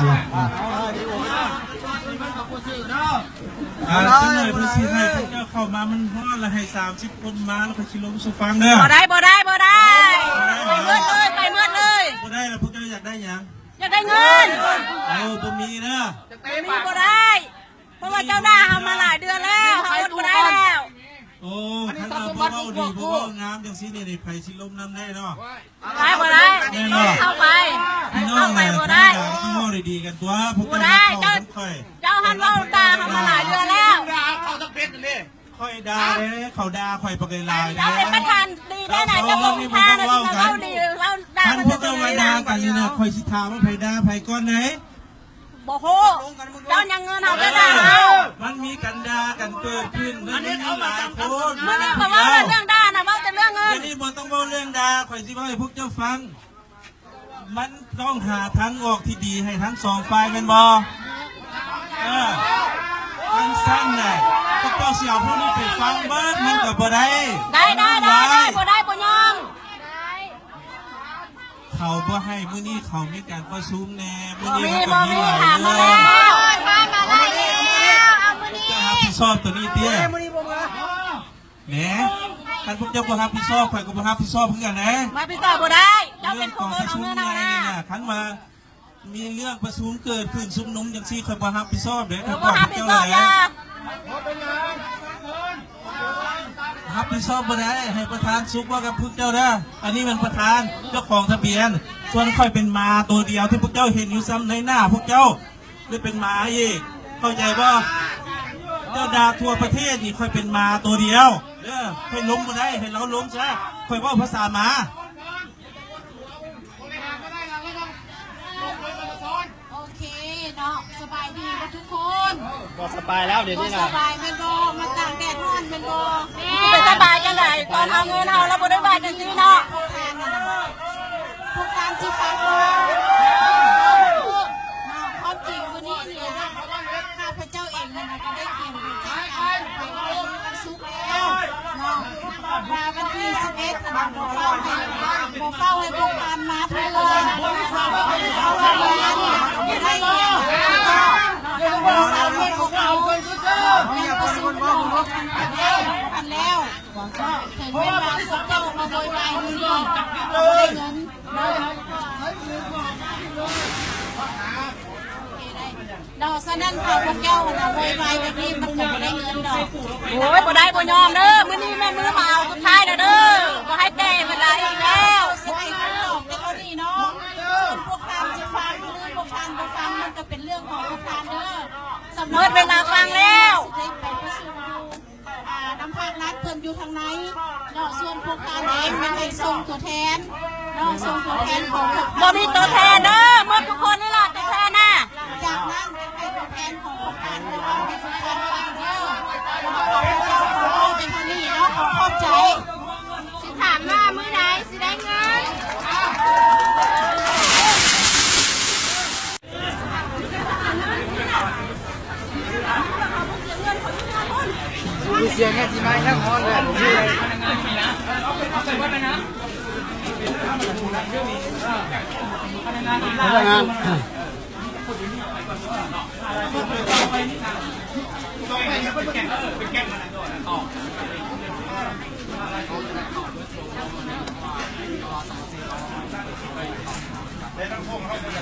ອ່າ ຈັກໜ້ອຍເພິ່ນຊິໃຫ້ພວກເຈົ້າເຂົ້າມາ ມັນຮ້ອນລະ ໃຫ້ສາມສິບຄົນມາ ລະຂ້ອຍຊິລົມສູ່ຟັງເດີ. ບໍ່ໄດ້ ບໍ່ໄດ້ ບໍ່ໄດ້ ໄປໝົດເລີຍ ໄປໝົດເລີຍ. ບໍ່ໄດ້ລະ ພວກເຈົ້າຢາກໄດ້ຫຍັງ? ຢາກໄດ້ເງິນ. ເອົາ ບໍ່ມີເດີ ບໍ່ມີ ບໍ່ໄດ້ ເພາະວ່າເຈົ້າດ່າເຮົາມາຫຼາຍເດືອນແລ້ວ ເຮົາອົດບໍ່ໄດ້ແລ້ວ. ໂອ້ ຄັນວ່າພວກເວົ້າດີ ພວກເວົ້າງາມຈັ່ງຊີ້ນີ້ ໃຜຊິລົມນຳໄດ້ເນາະ? ໄປບໍ່ໄດ້ ແມ່ນບໍ່? ເຂົ້າໄປ ພີ່ນ້ອງ ເຂົ້າໄປບໍ່ໄດ້ ຖ້າເວົ້າດີໆກັນຕົວະ ພວກເຈົ້າ ບໍ່ໄດ້ ເຈົ້າ ເຈົ້າຫັ້ນເວົ້າດ່າເຮົາມາຫຼາຍເດືອນແລ້ວ. ຂ້ອຍດ່າເດ້ ເຂົາດ່າຂ້ອຍປາກຫຼາຍໆເດ້. ເຈົ້າເປັນປະທານດີແທ້ນະ ເຈົ້າບໍ່ມີທາງທີ່ມາເວົ້າດີ ເວົ້າດ່າກັນ. ຄັນພວກເຈົ້າວ່າດ່າກັນນີ້ນະ ຂ້ອຍຊິຖາມວ່າໃຜດ່າໃຜກ່ອນໃດ? ບໍ່ຮູ້ ເຈົ້າຍັງເງິນເຮົາ ເຈົ້າດ່າເຮົາ. ມັນມີການດ່າກັນເກີດຂຶ້ນ ມັນມີຫຼາຍຄົນ. ມື້ນີ້ບໍ່ເວົ້າເລື່ອງດ່ານະ ເວົ້າແຕ່ເລື່ອງເງິນ. ດຽວນີ້ບໍ່ຕ້ອງເວົ້າເລື່ອງດ່າ ຂ້ອຍຊິເວົ້າໃຫ້ພວກເຈົ້າຟັງ. ມັນຕ້ອງຫາທາງອອກທີ່ດີໃຫ້ທັງສອງຝ່າຍແມ່ນບໍ່? ເອີ ຈັ່ງຊັ້ນນະ ພວກເຈົ້າຊິເອົາພວກນີ້ໄປຟັງເບິດ ມັນກໍບໍ່ໄດ້. ໄດ້ ໄດ້ ໄດ້ ບໍ່ໄດ້ ບໍ່ຍອມ. ເຂົາບໍ່ໃຫ້ ມື້ນີ້ເຂົາມີການປະຊຸມແດ່ ມື້ນີ້ມັນກໍມີຫຼາຍເລື່ອງ. ເຈົ້າຮັບຜິດຊອບໂຕນີ້ຕິ. ແໝ ຄັນພວກເຈົ້າບໍ່ຮັບຜິດຊອບ ຂ້ອຍກໍບໍ່ຮັບຜິດຊອບຄືກັນເດ້. ຮັບຜິດຊອບບໍ່ໄດ້ ເຈົ້າເປັນຜູ້ເອົາເງິນເຮົານະ. ຄັນວ່າມີເລື່ອງປະຊຸມເກີດຂຶ້ນ ຊຸມນຸມຈັ່ງຊີ້ ຂ້ອຍບໍ່ຮັບຜິດຊອບເດ້. ຂ້ອຍບອກພວກເຈົ້າແລ້ວ ຮັບຜິດຊອບບໍ່ໄດ້. ໃຫ້ປະທານສຸກເວົ້າກັບພວກເຈົ້າເດີ. ອັນນີ້ແມ່ນປະທານເຈົ້າຂອງທະບຽນ ສ່ວນຂ້ອຍເປັນໝາໂຕດຽວທີ່ພວກເຈົ້າເຫັນຢູ່ຊ້ຳໃນໜ້າພວກເຈົ້າ. ໄດ້ເປັນໝາອີກ ເຂົ້າໃຈບໍ່? ເຈົ້າດ່າທົ່ວປະເທດນີ້ ຂ້ອຍເປັນໝາໂຕດຽວເດີ. ຂ້ອຍລົມບໍ່ໄດ້ ໃຫ້ລາວລົມຊະ. ຂ້ອຍເວົ້າພາສາໝາ. ໂອເຄເນາະ ສະບາຍດີເບິດທຸກຄົນ. ບໍ່ສະບາຍແລ້ວດຽວນີ້ນະ. ບໍ່ສະບາຍແມ່ນບໍ່? ມາຕາກແດດຮ້ອນແມ່ນບໍ່? ແມ່ນ. ຊິໄປສະບາຍຈັ່ງໃດ? ຕອນເອົາເງິນເຮົາ ລາວບໍ່ໄດ້ວ່າຈັ່ງຊີ້ເນາະ. ພວກທ່ານຊິຟັງບໍ່? ເນາະ ຄວາມຈິງມື້ນີ້ນີ້ນະ ຂ້າພະເຈົ້າເອງນັ້ນນະ ກໍໄດ້ກຽມໄປຈັດການໄປເມື່ອວັນສຸກແລ້ວເນາະ ວ່າວັນທີສິບເອັດຫັ້ນນະ ບໍ່ຟ້າວໃຫ້ ບໍ່ຟ້າວໃຫ້ພວກທ່ານມາເທື່ອ ເພາະວ່າງານນີ້ບໍ່ໄດ້ແລ້ວເນາະ ທາງບໍລິສັດພວກເຮົາໄດ້ປະຊຸມກັນແລ້ວ ເຖິງແມ່ນວ່າພວກເຈົ້າມາໂວຍວາຍມື້ນີ້ ເຮົາບໍ່ໄດ້ເງິນເນາະ. ໂອເຄໄດ້ເນາະ ສະນັ້ນຖ້າພວກເຈົ້າຫັ້ນນະໂວຍວາຍແບບນີ້ ມັນກໍບໍ່ໄດ້ເງິນດອກ. ໂອ້ຍ ບໍ່ໄດ້ ບໍ່ຍອມເດີ. ມື້ນີ້ແມ່ນມື້ມາເອົາສຸດທ້າຍແລ້ວເດີ. ບໍ່ໃຫ້ແຕ່ເວລາອີກແລ້ວ. ຊິໃຫ້ເຂົາຕອບແຕ່ເທົ່ານີ້ເນາະ. ສ່ວນພວກທ່ານຊິຟັງ ຫຼື ພວກທ່ານບໍ່ຟັງ ມັນກໍເປັນເລື່ອງຂອງພວກທ່ານເດີ. ສຳລັບ ໝົດເວລາຟັງແລ້ວ. ຊິໄດ້ໄປປະຊຸມຢູ່ ອ່າ ນຳພາກລັດເພິ່ນຢູ່ທາງໃນເນາະ. ສ່ວນພວກທ່ານເອງມັນໃຫ້ສົ່ງຕົວແທນເນາະ ສົ່ງຕົວແທນຂອງພວກທ່ານ. ບໍ່ມີຕົວແທນເດີ ໝົດທຸກຄົນນີ້ລະຕົວແທນນະ. ຈາກນັ້ນກໍໃຫ້ຕົວແທນຂອງພວກທ່ານມາເວົ້າໃຫ້ພວກທ່ານຟັງເດີ. ເຈົ້າຂໍເວົ້າແຕ່ເທົ່ານີ້ເນາະ ຂໍຂອບໃຈ. ຊິຖາມວ່າມື້ໃດຊິໄດ້ເງິນ? ເສຍເງິນຊິມາແຮງຮ້ອນເລີຍ. ເອົາລະນະ.